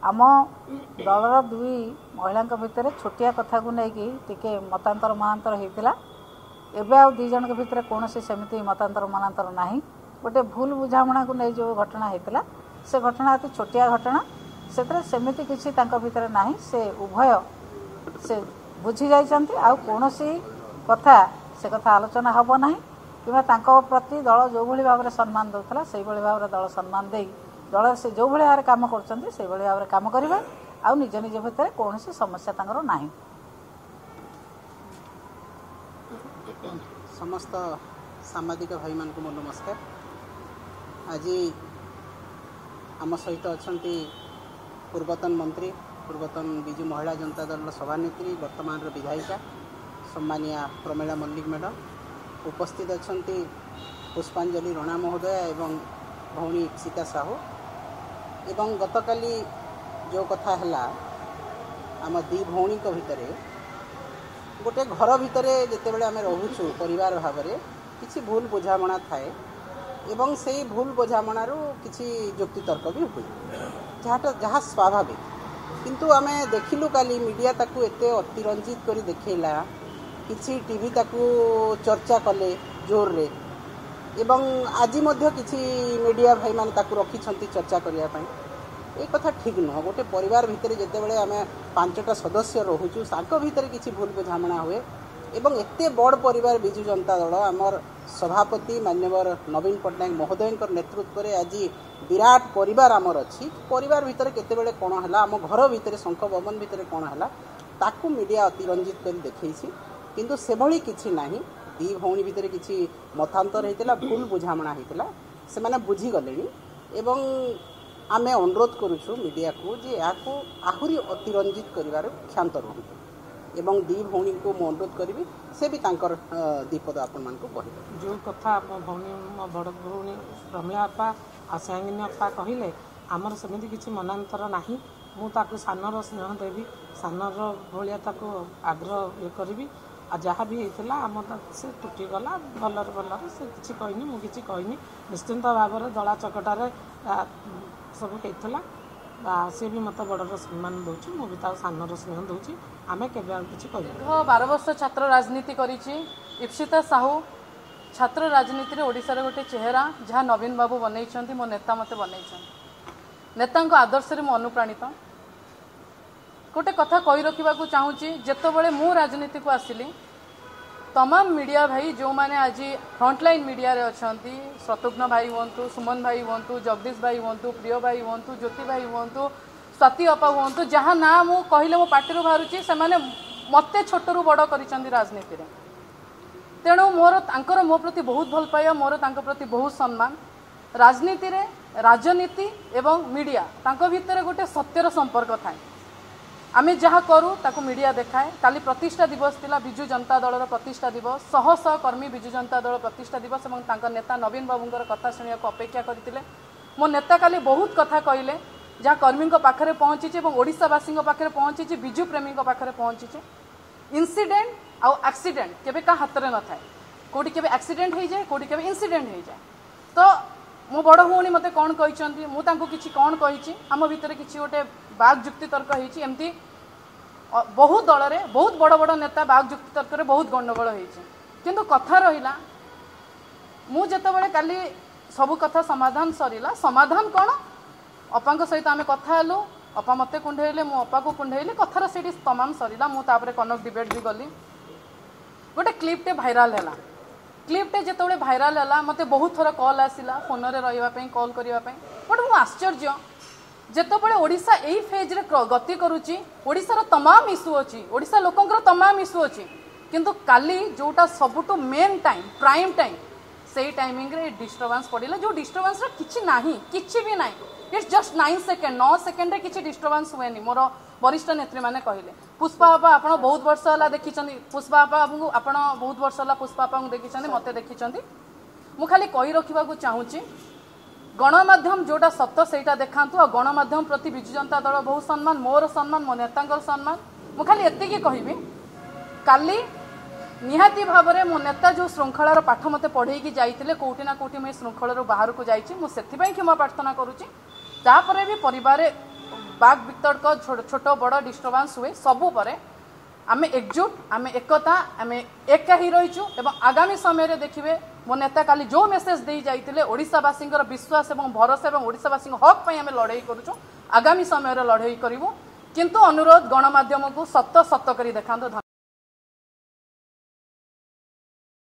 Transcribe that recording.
ଆମ ଦଳର ଦୁଇ ମହିଳାଙ୍କ ଭିତରେ ଛୋଟିଆ କଥାକୁ ନେଇକି ଟିକେ ମତାନ୍ତର ମନାନ୍ତର ହେଇଥିଲା। ଏବେ ଆଉ ଦୁଇ ଜଣଙ୍କ ଭିତରେ କୌଣସି ସେମିତି ମତାନ୍ତର ମନାନ୍ତର ନାହିଁ। ଗୋଟେ ଭୁଲ ବୁଝାମଣାକୁ ନେଇ ଯେଉଁ ଘଟଣା ହେଇଥିଲା, ସେ ଘଟଣା ଅତି ଛୋଟିଆ ଘଟଣା, ସେଥିରେ ସେମିତି କିଛି ତାଙ୍କ ଭିତରେ ନାହିଁ। ସେ ଉଭୟ ସେ ବୁଝି ଯାଇଛନ୍ତି, ଆଉ କୌଣସି କଥା ସେ କଥା ଆଲୋଚନା ହେବ ନାହିଁ। କିମ୍ବା ତାଙ୍କ ପ୍ରତି ଦଳ ଯେଉଁଭଳି ଭାବରେ ସମ୍ମାନ ଦେଉଥିଲା, ସେଇଭଳି ଭାବରେ ଦଳ ସମ୍ମାନ ଦେଇ ଦଳରେ ସେ ଯେଉଁଭଳି ଭାବରେ କାମ କରୁଛନ୍ତି, ସେଇଭଳି ଭାବରେ କାମ କରିବେ। ଆଉ ନିଜ ନିଜ ଭିତରେ କୌଣସି ସମସ୍ୟା ତାଙ୍କର ନାହିଁ। ସମସ୍ତ ସାମ୍ବାଦିକ ଭାଇମାନଙ୍କୁ ମୋ ନମସ୍କାର। ଆଜି ଆମ ସହିତ ଅଛନ୍ତି ପୂର୍ବତନ ମନ୍ତ୍ରୀ, ପୂର୍ବତନ ବିଜୁ ମହିଳା ଜନତା ଦଳର ସଭାନେତ୍ରୀ, ବର୍ତ୍ତମାନର ବିଧାୟିକା ସମ୍ମାନୀୟା ପ୍ରମିଳା ମଲ୍ଲିକ ମ୍ୟାଡ଼ାମ୍। ଉପସ୍ଥିତ ଅଛନ୍ତି ପୁଷ୍ପାଞ୍ଜଳି ରଣା ମହୋଦୟା ଏବଂ ଭଉଣୀ ଇପ୍ସିତା ସାହୁ। ଏବଂ ଗତକାଲି ଯେଉଁ କଥା ହେଲା ଆମ ଦୁଇ ଭଉଣୀଙ୍କ ଭିତରେ, ଗୋଟେ ଘର ଭିତରେ ଯେତେବେଳେ ଆମେ ରହୁଛୁ ପରିବାର ଭାବରେ, କିଛି ଭୁଲ ବୁଝାମଣା ଥାଏ ଏବଂ ସେଇ ଭୁଲ ବୁଝାମଣାରୁ କିଛି ଯୁକ୍ତିତର୍କ ବି ହୁଏ, ଯାହାଟା ଯାହା ସ୍ୱାଭାବିକ। କିନ୍ତୁ ଆମେ ଦେଖିଲୁ କାଲି ମିଡ଼ିଆ ତାକୁ ଏତେ ଅତିରଞ୍ଜିତ କରି ଦେଖେଇଲା, କିଛି ଟିଭି ତାକୁ ଚର୍ଚ୍ଚା କଲେ ଜୋରରେ, ଏବଂ ଆଜି ମଧ୍ୟ କିଛି ମିଡ଼ିଆ ଭାଇମାନେ ତାକୁ ରଖିଛନ୍ତି ଚର୍ଚ୍ଚା କରିବା ପାଇଁ। ଏ କଥା ଠିକ୍ ନୁହଁ। ଗୋଟେ ପରିବାର ଭିତରେ ଯେତେବେଳେ ଆମେ 5ଟା ସଦସ୍ୟ ରହୁଛୁ, ତାଙ୍କ ଭିତରେ କିଛି ଭୁଲ ବୁଝାମଣା ହୁଏ। ଏବଂ ଏତେ ବଡ଼ ପରିବାର ବିଜୁ ଜନତା ଦଳ, ଆମର ସଭାପତି ମାନ୍ୟବର ନବୀନ ପଟ୍ଟନାୟକ ମହୋଦୟଙ୍କର ନେତୃତ୍ୱରେ ଆଜି ବିରାଟ ପରିବାର ଆମର ଅଛି। ପରିବାର ଭିତରେ କେତେବେଳେ କ'ଣ ହେଲା, ଆମ ଘର ଭିତରେ ଶଙ୍ଖ ଭବନ ଭିତରେ କ'ଣ ହେଲା, ତାକୁ ମିଡ଼ିଆ ଅତିରଞ୍ଜିତ କରି ଦେଖେଇଛି। କିନ୍ତୁ ସେଭଳି କିଛି ନାହିଁ। ଦୁଇ ଭଉଣୀ ଭିତରେ କିଛି ମତାନ୍ତର ହେଇଥିଲା, ଭୁଲ ବୁଝାମଣା ହେଇଥିଲା, ସେମାନେ ବୁଝିଗଲେଣି। ଏବଂ ଆମେ ଅନୁରୋଧ କରୁଛୁ ମିଡ଼ିଆକୁ ଯେ ଏହାକୁ ଆହୁରି ଅତିରଞ୍ଜିତ କରିବାରୁ କ୍ଷାନ୍ତ ରୁହନ୍ତୁ। ଏବଂ ଦୁଇ ଭଉଣୀଙ୍କୁ ମୁଁ ଅନୁରୋଧ କରିବି, ସେ ବି ତାଙ୍କର ଦୁଇ ପଦ ଆପଣମାନଙ୍କୁ କହିବେ। ଯେଉଁ କଥା ମୋ ଭଉଣୀ, ମୋ ବଡ଼ ଭଉଣୀ ପ୍ରମିଳା ଅପା ଆଉ ସାଙ୍ଗିନୀ ଅପା କହିଲେ, ଆମର ସେମିତି କିଛି ମନାନ୍ତର ନାହିଁ। ମୁଁ ତାକୁ ସାନର ସ୍ନେହ ଦେବି, ସାନର ଭଳିଆ ତାକୁ ଆଗ୍ରହ ଇଏ କରିବି। ଆଉ ଯାହା ବି ହେଇଥିଲା ଆମ ସେ ତୁଟିଗଲା ଭଲରେ ଭଲରେ, ସେ କିଛି କହିନି, ମୁଁ କିଛି କହିନି। ନିଶ୍ଚିନ୍ତ ଭାବରେ ଦଳା ଚକଟାରେ ସବୁ ହେଇଥିଲା। ସିଏ ବି ମୋତେ ବଡ଼ର ସମ୍ମାନ ଦେଉଛି, ମୁଁ ବି ତାକୁ ସାନର ସ୍ନେହ ଦେଉଛି। ଆମେ କେବେ ଆଉ କିଛି କହିବୁ। ଦୀର୍ଘ 12 ବର୍ଷ ଛାତ୍ର ରାଜନୀତି କରିଛି ଇପ୍ସିତା ସାହୁ। ଛାତ୍ର ରାଜନୀତିରେ ଓଡ଼ିଶାର ଗୋଟେ ଚେହେରା ଯାହା ନବୀନ ବାବୁ ବନେଇଛନ୍ତି, ମୋ ନେତା ମୋତେ ବନେଇଛନ୍ତି। ନେତାଙ୍କ ଆଦର୍ଶରେ ମୁଁ ଅନୁପ୍ରାଣିତ। ଗୋଟେ କଥା କହି ରଖିବାକୁ ଚାହୁଁଛି, ଯେତେବେଳେ ମୁଁ ରାଜନୀତିକୁ ଆସିଲି, ତମାମ ମିଡ଼ିଆ ଭାଇ ଯେଉଁମାନେ ଆଜି ଫ୍ରଣ୍ଟଲାଇନ୍ ମିଡ଼ିଆରେ ଅଛନ୍ତି, ଶତ୍ରୁଘ୍ନ ଭାଇ ହୁଅନ୍ତୁ, ସୁମନ ଭାଇ ହୁଅନ୍ତୁ, ଜଗଦୀଶ ଭାଇ ହୁଅନ୍ତୁ, ପ୍ରିୟ ଭାଇ ହୁଅନ୍ତୁ, ଜ୍ୟୋତି ଭାଇ ହୁଅନ୍ତୁ, ସ୍ୱାତି ଅପା ହୁଅନ୍ତୁ, ଯାହା ନାଁ ମୁଁ କହିଲେ ମୋ ପାଟିରୁ ବାହାରୁଛି, ସେମାନେ ମୋତେ ଛୋଟରୁ ବଡ଼ କରିଛନ୍ତି ରାଜନୀତିରେ। ତେଣୁ ମୋର ତାଙ୍କର ମୋ ପ୍ରତି ବହୁତ ଭଲ ପାଇବା, ମୋର ତାଙ୍କ ପ୍ରତି ବହୁତ ସମ୍ମାନ। ରାଜନୀତିରେ ରାଜନୀତି ଏବଂ ମିଡ଼ିଆ ତାଙ୍କ ଭିତରେ ଗୋଟେ ସତ୍ୟର ସମ୍ପର୍କ ଥାଏ। ଆମେ ଯାହା କରୁ ତାକୁ ମିଡ଼ିଆ ଦେଖାଏ। କାଲି ପ୍ରତିଷ୍ଠା ଦିବସ ଥିଲା, ବିଜୁ ଜନତା ଦଳର ପ୍ରତିଷ୍ଠା ଦିବସ। ଶହ ଶହ କର୍ମୀ ବିଜୁ ଜନତା ଦଳ ପ୍ରତିଷ୍ଠା ଦିବସ ଏବଂ ତାଙ୍କ ନେତା ନବୀନ ବାବୁଙ୍କର କଥା ଶୁଣିବାକୁ ଅପେକ୍ଷା କରିଥିଲେ। ମୋ ନେତା କାଲି ବହୁତ କଥା କହିଲେ, ଯାହା କର୍ମୀଙ୍କ ପାଖରେ ପହଞ୍ଚିଛି ଏବଂ ଓଡ଼ିଶାବାସୀଙ୍କ ପାଖରେ ପହଞ୍ଚିଛି, ବିଜୁ ପ୍ରେମୀଙ୍କ ପାଖରେ ପହଞ୍ଚିଛି। ଇନସିଡେଣ୍ଟ ଆଉ ଆକ୍ସିଡେଣ୍ଟ କେବେ କାହା ହାତରେ ନଥାଏ। କେଉଁଠି କେବେ ଆକ୍ସିଡେଣ୍ଟ ହେଇଯାଏ, କେଉଁଠି କେବେ ଇନସିଡେଣ୍ଟ ହେଇଯାଏ। ତ ମୋ ବଡ଼ ଭଉଣୀ ମୋତେ କ'ଣ କହିଛନ୍ତି, ମୁଁ ତାଙ୍କୁ କିଛି କ'ଣ କହିଛି, ଆମ ଭିତରେ କିଛି ଗୋଟେ ବାକ୍ ଯୁକ୍ତିତର୍କ ହେଇଛି। ଏମିତି ବହୁତ ଦଳରେ ବହୁତ ବଡ଼ ବଡ଼ ନେତା ବାକ୍ ଯୁକ୍ତିତର୍କରେ ବହୁତ ଗଣ୍ଡଗୋଳ ହେଇଛି। କିନ୍ତୁ କଥା ରହିଲା, ମୁଁ ଯେତେବେଳେ କାଲି ସବୁ କଥା ସମାଧାନ ସରିଲା, ସମାଧାନ କ'ଣ, ଅପାଙ୍କ ସହିତ ଆମେ କଥା ହେଲୁ, ଅପା ମୋତେ କୁଣ୍ଢେଇଲେ, ମୁଁ ଅପାକୁ କୁଣ୍ଢେଇଲି, କଥାର ସେଇଠି ତମାମ ସରିଲା। ମୁଁ ତାପରେ କନକ ଡିବେଟ୍ ବି ଗଲି। ଗୋଟେ କ୍ଲିପ୍ଟେ ଭାଇରାଲ ହେଲା। କ୍ଲିପ୍ଟେ ଯେତେବେଳେ ଭାଇରାଲ ହେଲା, ମୋତେ ବହୁତ ଥର କଲ୍ ଆସିଲା ଫୋନରେ ରହିବା ପାଇଁ, କଲ୍ କରିବା ପାଇଁ। ବଟ୍ ମୁଁ ଆଶ୍ଚର୍ଯ୍ୟ, ଯେତେବେଳେ ଓଡ଼ିଶା ଏଇ ଫେଜ୍ରେ ଗତି କରୁଛି, ଓଡ଼ିଶାର ତମାମ ଇସ୍ୟୁ ଅଛି, ଓଡ଼ିଶା ଲୋକଙ୍କର ତମାମ ଇସ୍ୟୁ ଅଛି, କିନ୍ତୁ କାଲି ଯେଉଁଟା ସବୁଠୁ ମେନ୍ ଟାଇମ୍, ପ୍ରାଇମ୍ ଟାଇମ୍, ସେଇ ଟାଇମିଂରେ ଏ ଡିଷ୍ଟର୍ବାନ୍ସ ପଡ଼ିଲା, ଯେଉଁ ଡିଷ୍ଟର୍ବାନ୍ସର କିଛି ନାହିଁ, କିଛି ବି ନାହିଁ। It's just 9 second, 9 ସେକେଣ୍ଡରେ କିଛି ଡିଷ୍ଟର୍ବାନ୍ସ ହୁଏନି। ମୋର ବରିଷ୍ଠ ନେତ୍ରୀମାନେ କହିଲେ, ପୁଷ୍ପା ବାପା ଆପଣ ବହୁତ ବର୍ଷ ହେଲା ଦେଖିଛନ୍ତି, ପୁଷ୍ପା ବାପାଙ୍କୁ ଆପଣ ବହୁତ ବର୍ଷ ହେଲା ପୁଷ୍ପା ବାପାଙ୍କୁ ଦେଖିଛନ୍ତି, ମୋତେ ଦେଖିଛନ୍ତି। ମୁଁ ଖାଲି କହି ରଖିବାକୁ ଚାହୁଁଛି, ଗଣମାଧ୍ୟମ ଯେଉଁଟା ସତ ସେଇଟା ଦେଖାନ୍ତୁ। ଆଉ ଗଣମାଧ୍ୟମ ପ୍ରତି ବିଜୁ ଜନତା ଦଳ ବହୁତ ସମ୍ମାନ, ମୋର ସମ୍ମାନ, ମୋ ନେତାଙ୍କର ସମ୍ମାନ। ମୁଁ ଖାଲି ଏତିକି କହିବି, କାଲି ନିହାତି ଭାବରେ ମୋ ନେତା ଯେଉଁ ଶୃଙ୍ଖଳାର ପାଠ ମୋତେ ପଢ଼େଇକି ଯାଇଥିଲେ, କେଉଁଠି ନା କେଉଁଠି ମୁଁ ଏ ଶୃଙ୍ଖଳାରୁ ବାହାରକୁ ଯାଇଛି, ମୁଁ ସେଥିପାଇଁ କ୍ଷମା ପ୍ରାର୍ଥନା କରୁଛି। ତାପରେ ବି ପରିବାରରେ ବାକ୍ ବିତର୍କ, ଛୋଟ ବଡ଼ ଡିଷ୍ଟର୍ବାନ୍ସ ହୁଏ, ସବୁ ପରେ ଆମେ ଏକଜୁଟ, ଆମେ ଏକତା, ଆମେ ଏକା ହିଁ ରହିଛୁ। ଏବଂ ଆଗାମୀ ସମୟରେ ଦେଖିବେ, ମୋ ନେତା କାଲି ଯେଉଁ ମେସେଜ ଦେଇ ଯାଇଥିଲେ, ଓଡ଼ିଶାବାସୀଙ୍କର ବିଶ୍ୱାସ ଏବଂ ଭରସା ଏବଂ ଓଡ଼ିଶାବାସୀଙ୍କ ହକ୍ ପାଇଁ ଆମେ ଲଢ଼େଇ କରୁଛୁ, ଆଗାମୀ ସମୟରେ ଲଢ଼େଇ କରିବୁ। କିନ୍ତୁ ଅନୁରୋଧ ଗଣମାଧ୍ୟମକୁ, ସତ ସତ କରି ଦେଖାନ୍ତୁ।